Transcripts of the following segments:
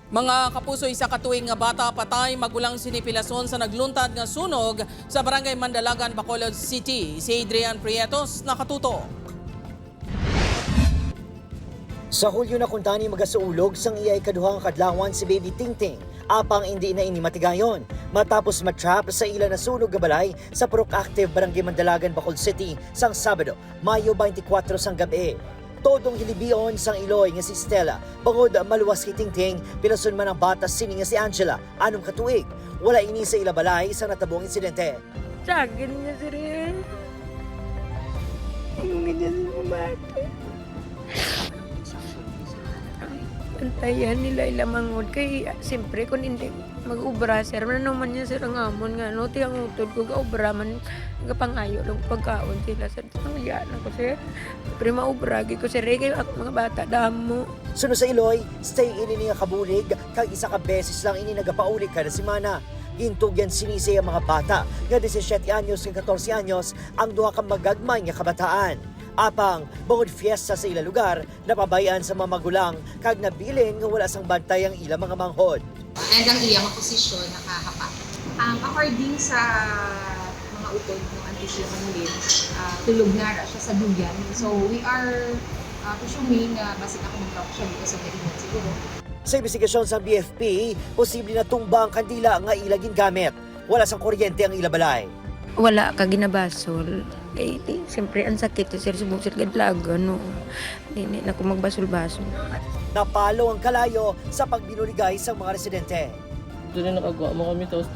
Mga kapuso, isa ka tuig nga bata patay, magulang sinipilason sa nagluntad nga sunog sa Barangay Mandalagan, Bacolod City. Si Adrian Prietos nakatutok. Sa Hulyo na kuntani magasuulog sang iyay kaduhang kadlawan si Baby Tingting apang hindi na ini matigayon matapos matrap sa ila nasunog nga balay sa Purok Active, Barangay Mandalagan, Bacolod City sang Sabado, Mayo 24 sang gabi. Todong hilibion sang iloy nga si Stella bangod maluwas kay Tingting, pilason man ang bata sini nga si Angela, 6 ka tuig. Wala ini sa ila balay sang natabong insidente. Sa akin niya, sir. Eh. Yung ganyan sa bata. Antayan nila ilamangod kay siyempre kung hindi mag-ubra, sir, man naman niya, sir, ang amon nga no ti ang utod ko ga-ubra man, gapangayo lang pagkaon sila, sir. Ang yan ako, sir, siyempre maubra gi ko, sir, eh, kay ako mga bata damo. Sunod sa iloy, stay ini nga kabulig kag isa ka beses lang ini nagapauli kada semana. Gintugyan sinisi ang mga bata nga 17 anyos kag 14 anyos ang duha ka magagmay nga kabataan. Apang bangod fiesta sa ila lugar, napabayaan sa mga magulang kag nabilin nga wala sang bantay ang ila mga manghod. And ang iya nga posisyon nakahapa. According sa mga utod ng auntie siya manulin, tulog na ra siya sa dugyan. So we are presuming na basi ako mag siya because of the init siguro. Sa investigasyon sa BFP, posible na tumba ang kandila nga ila gingamit. Wala sang kuryente ang ila balay. Wala ka ginabasol. Eh, di, siyempre, ang sakit, sir, subong, sir, gadlaga, no. Hindi na ako magbasol-basol. Napalo ang kalayo sa pagbinuligay sa mga residente. Dili nakagawa mo kami, tapos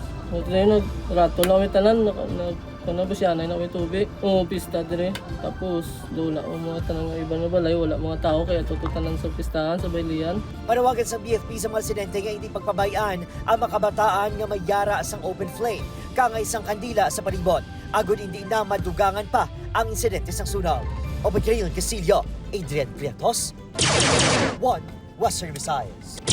dili nag rato lang kami tanan naka nag kuno basianay na kami tubig. Oo, pista dire. Tapos wala mo mga tanan nga iba na balay, wala mga tao kaya tututanan sa pistahan sa baylian. Panawagan sa BFP sa mga residente nga hindi pagpabayaan ang mga kabataan nga mayara sang open flame kangay sang kandila sa palibot. Agod hindi na madugangan pa ang insidente sang sunog. Open Castillo, Adrian Prietos, 1 Western Visayas.